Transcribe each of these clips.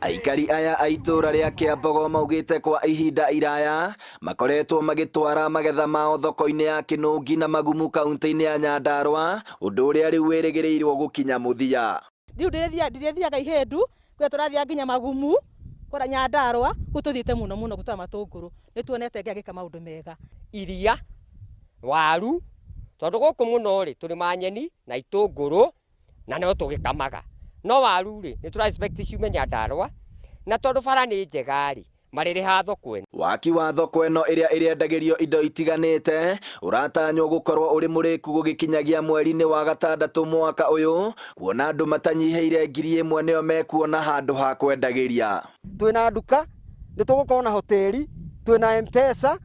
Aikari aya a itũũra rĩa Kĩambogo maugĩte kwa ihinda iraya makoretwo magĩtwara magetha mao thoko-inĩ ya Kĩnũngi na Magumu kaunti-inĩ ya Nyandarũa, ũndũ ũrĩa rĩu wĩrĩgĩrĩirwo gũkinya mũthia. Rĩu ndĩrĩthiaga Ihĩndu, kũrĩa tũrathiaga nginya Magumu, kũrĩa Nyandarũa, kũu tũthiĩte mũno mũno gũtwara matũngũrũ. Nĩ tuonete Ngai agĩka maũndũ mega. Iria, waru, tondũ gũkũ mũno rĩ, tũrĩmaga nyeni na itũngũrũ na no tũgĩkamaga. No waru rĩ, nĩ tũra expect ciume Nyandarũa, na tondũ bara nĩ njega rĩ, marĩrĩha thoko ĩno. Waki wa thoko ĩno ĩrĩa ĩrĩendagĩrio indo itiganĩte ũratanywo gũkorwo ũrĩ mũrĩku gũgĩkinyagia mweri-inĩ wa gatandatũ mwaka ũyũ, kuona andũ matanyihĩire 1000 nĩo mekuona handũ ha kwendagĩria. Twĩna nduka, nĩ tũgũkorwo na hoteli, twĩna M-Pesa,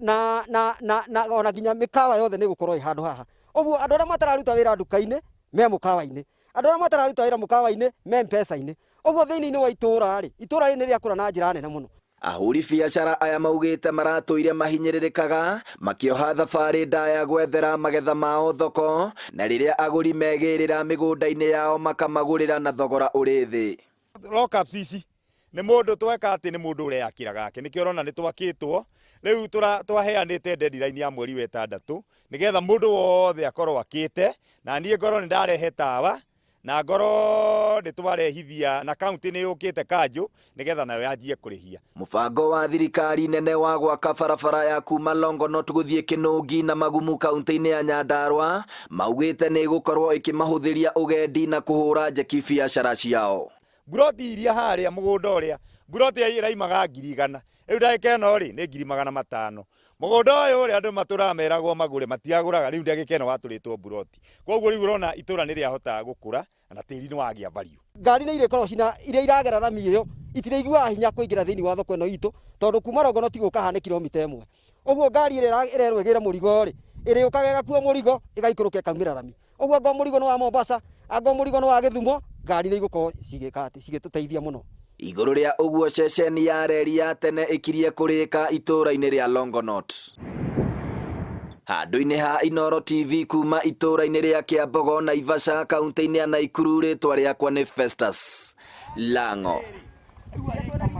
na, na, na, na ona nginya mĩkawa yothe nĩ ĩgũkorwo ĩ handũ haha. Ũguo andũ arĩa matararuta wĩra nduka-inĩ me mũkawa-inĩ, andũ arĩa matararuta wĩra mũkawa-inĩ me M-Pesa-inĩ. Ũguo thĩinĩ-inĩ wa itũũra rĩ, itũũra rĩrĩ nĩ rĩakũra na njĩra nene mũno. Ahũri biacara aya maugĩte maratũire mahinyĩrĩrĩkaga makĩoha thabarĩ ndaya gwethera magetha mao thoko, na rĩrĩa agũri megĩrĩra mĩgũnda-inĩ yao makamagũrĩra na thogora ũrĩ thĩ. Lockups ici nĩ mũndũ tweka atĩ nĩ mũndũ ũreyakĩra gake, nĩkĩo ũrona nĩ twakĩtwo rĩu twaheanĩte deadline ya mweri wa ĩtandatũ nĩgetha mũndũ wothe akorwo akĩte, na niĩ ngorwo nĩ ndarehe tawa na ngorwo nĩ twarehithia na kaunti nĩ yũkĩte kanjũ nĩgetha nayo yanjie kũrĩhia. Mũbango wa thirikari nene wa gwaka barabara ya kuma Longonot gũthiĩ Kĩnũngi na Magumu kaunti-inĩ ya Nyandarũa maugĩte nĩ ĩgũkorwo ĩkĩmahũthĩria ũgendi na kũhũra njeki biacara ciao. Mburoti iria harĩa mũgũnda ũrĩa, mburoti ĩraimaga 100,000, rĩu ndagĩka ĩno rĩ, nĩ 500,000. Mũgũnda ũyũ ũrĩa andũ matũraga meragwo magũre matiagũraga, rĩu ndagĩka ĩno watũrĩtwo mburoti. Koguo rĩu ũrona itũra nĩ rĩahota gũkũra na tĩri nĩ wagĩa value. Ngari nĩ irĩkoragwo cina iria iragera rami ĩyo itirĩiguaga hinya kũingĩra thĩinĩ wa thoko ĩno itũ tondũ kuma Longonot gũka haha nĩ kilomita ĩmwe. Ũguo ngari ĩrĩa ĩrerwo ĩgĩre mũrigo rĩ, ĩrĩũkaga ĩgakua mũrigo ĩgaikũrũka ĩkaumĩra rami. Ũguo angorwo mũrigo nĩ wa Mombasa, angorwo mũrigo nĩ wa Gĩthumo, ngari nĩ igũkorwo cigĩka atĩ, cigĩtũteithia mũno. Igũrũ rĩa ũguo ceceni ya reri ya tene ĩkirie kũrĩka itũũra-inĩ rĩa Longonot. Handũ-inĩ ha Inooro TV kuma itũũra-inĩ rĩa Kĩambogo, Naivasha, kaunti-inĩ ya Naikuru, rĩtwa rĩakwa nĩ Festus Lang'o.